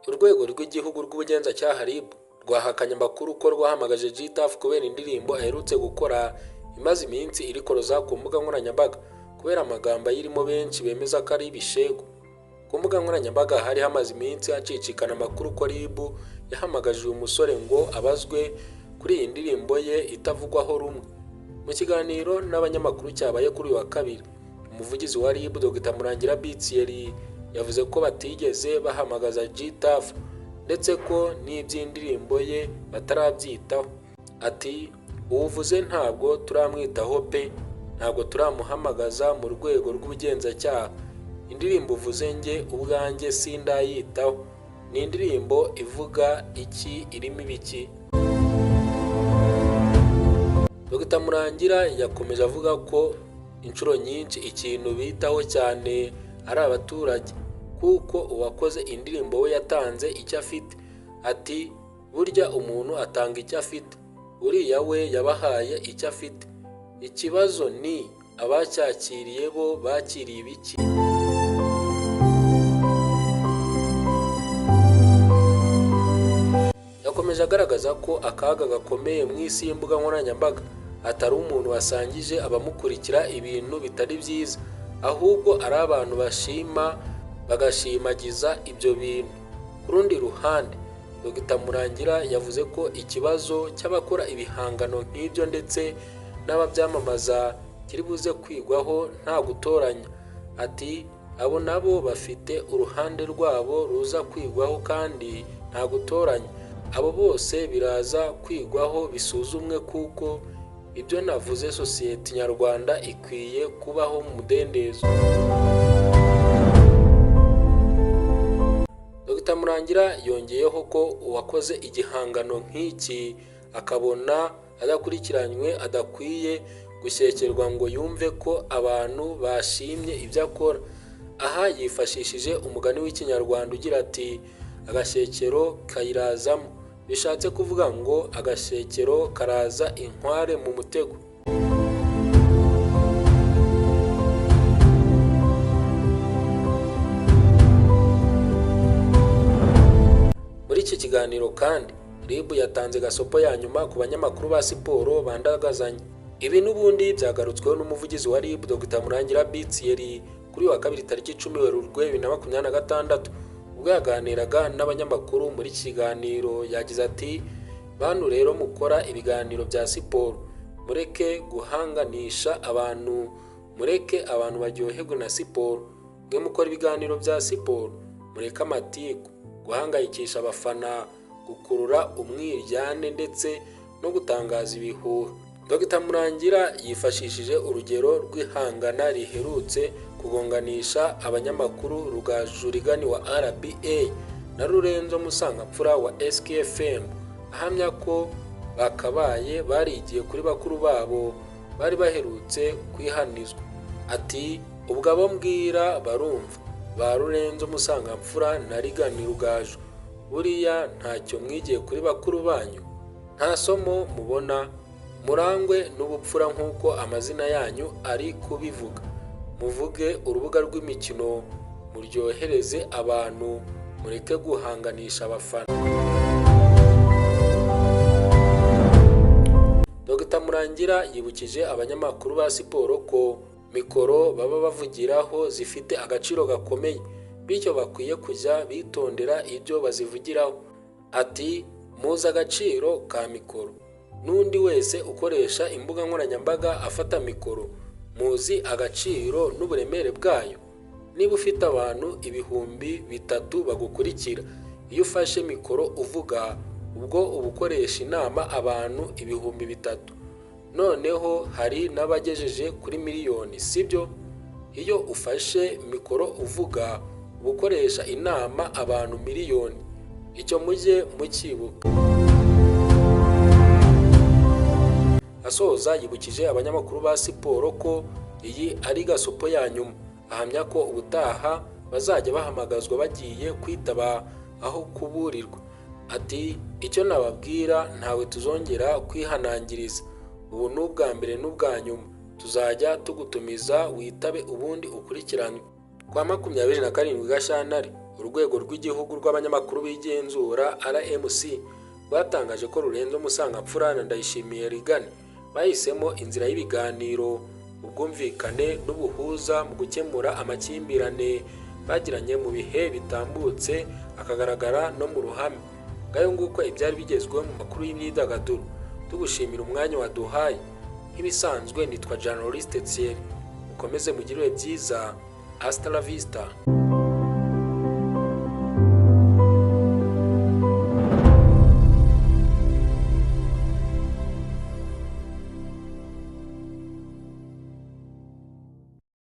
Urwego rw'igihugu rw'ubugenzacyaha RIB rwahakanye amakuru ko rwahamagaje G-Tuff kubera indirimbo aherutse gukora imaze iminsi irikoroza ku mbuga nkoranyambaga kubera amagambo ayirimo benshi bemeza ko ari ibishegu. Ku mbuga nkoranyambaga hari hamaze iminsi hacicikana amakuru ko RIB yahamagaje uyu musore ngo abazwe kuri iyi ndirimbo ye itavugwaho rumwe. Mu kiganiro n'abanyamakuru cyabaye kuri uyu wa kabiri, umuvugizi wa RIB Dr Murangira Bitsiyeri yavuze ko batigeze bahamagaza G-Tuff ndetse ko n'iby'indirimbo ye batarabyitaho. Ati uwuvuze ntabwo turamwitaho pe, ntabwo turamuhamagaza mu rwego rw'ubugenzacyaha. Indirimbo uvuze njye ubwanjye sindayitaho. Ni indirimbo ivuga iki, irimo ibiki? Dr Murangira yakomeje avuga ko inshuro nyinshi ikintu bitaho cyane ari abaturage, kuko uwakoze indirimbo we yatanze icyo afite. Ati burya umuntu atanga icyo afite, uriya we yabahaye icyo afite. Ikibazo ni abacyakiriye bo bakiriye ibiki? Yakomeje agaragaza ko akaga gakomeye mu isi y'imbuga nkoranyambaga atari umuntu wasangije abamukurikira ibintu bitari byiza, ahubwo ari abantu bashima bagashimagiza ibyo bintu. Ku rundi ruhande, Dr Murangira yavuze ko ikibazo cy'abakora ibihangano nk'ibyo ndetse n'ababyamamaza kiri buze kwigwaho nta gutoranya. Ati abo nabo bafite uruhande rwabo ruza kwigwaho kandi nta gutoranya. Abo bose biraza kwigwaho bisuzumwe kuko ibyo navuze sosiyete nyarwanda ikwiye kubaho mu mudendezo. Dr Murangira yongeyeho ko uwakoze igihangano nk'iki akabona adakurikiranywe adakwiye gushyekerwa ngo yumve ko abantu bashimye ibyo akora. Aha yifashishije umugani w'ikinyarwanda ugira ati agashyekero kayirazamo, bishatse kuvuga ngo agashyekero karaza inkware mu mutego. Muri iki kiganiro kandi RIB yatanze gasopo ya nyuma ku banyamakuru ba siporo bandagazanye. Ibi n'ubundi byagarutsweho n'umuvugizi wa RIB Dr Murangira Bitsiyeri kuri wa kabiri tariki 10 Werurwe 2026 ubwo yaganiraga n'abanyamakuru muri iki kiganiro. Yagize ati bantu rero mukora ibiganiro bya siporo, mureke guhanganisha abantu, mureke abantu baryoherwe na siporo. Mwe mukora ibiganiro bya siporo, mureke amatiku, guhangayikisha abafana, gukurura umwiryane ndetse no gutangaza ibihuha. Dr Murangira yifashishije urugero rw'ihangana riherutse kugonganisha abanyamakuru Rugaju Rigani wa RBA na Rurenzo Musangamfura wa SKFM, ahamya ko bakabaye barigiye kuri bakuru babo bari baherutse kwihanizwa. Ati ubwo abo mbwira barumva, ba Rurenzo Musangamfura na Rigani Rugaju, buriya ntacyo mwigiye kuri bakuru banyu, nta somo mubona, murangwe n'ubupfura nk'uko amazina yanyu ari kubivuga. Muvuge urubuga rw'imikino, muryohereze abantu, mureke guhanganisha abafana. Dr Murangira yibukije abanyamakuru ba siporo ko mikoro baba bavugiraho zifite agaciro gakomeye, bityo bakwiye kujya bitondera ibyo bazivugiraho. Ati muzi agaciro ka mikoro, n'undi wese ukoresha imbuga nkoranyambaga afata mikoro, muzi agaciro n'uburemere bwayo. Niba ufite abantu 3000 bagukurikira, iyo ufashe mikoro uvuga, ubwo uba ukoresha inama abantu 3000. Noneho hari n'abagejeje kuri miliyoni, sibyo? Iyo ufashe mikoro uvuga, uba ukoresha inama abantu miliyoni. Icyo mujye mukibuka. Asoza yibukije abanyamakuru ba siporo ko iyi ari gasopo ya nyuma, ahamya ko ubutaha bazajya bahamagazwa bagiye kwitaba aho kuburirwa. Ati icyo nababwira ntawe tuzongera kwihanangiriza, ubu ni ubwa mbere n'ubwa nyuma, tuzajya tugutumiza witabe ubundi ukurikiranwe. Kwa 27 Gashyantare Urwego rw'igihugu rw'abanyamakuru bigenzura RMC rwatangaje ko Lorenzo Musangamfura na Ndayishimiye Reagan bahisemo inzira y'ibiganiro, ubwumvikane n'ubuhuza mu gukemura amakimbirane bagiranye mu bihe bitambutse akagaragara no mu ruhame. Ngayo nguko ibyari bigezweho mu makuru y'imyidagaduro. Tugushimira umwanya waduhaye. Nk'ibisanzwe nitwa Journaliste Thierry. Mukomeze mugire ibihe byiza. Hasta la vista.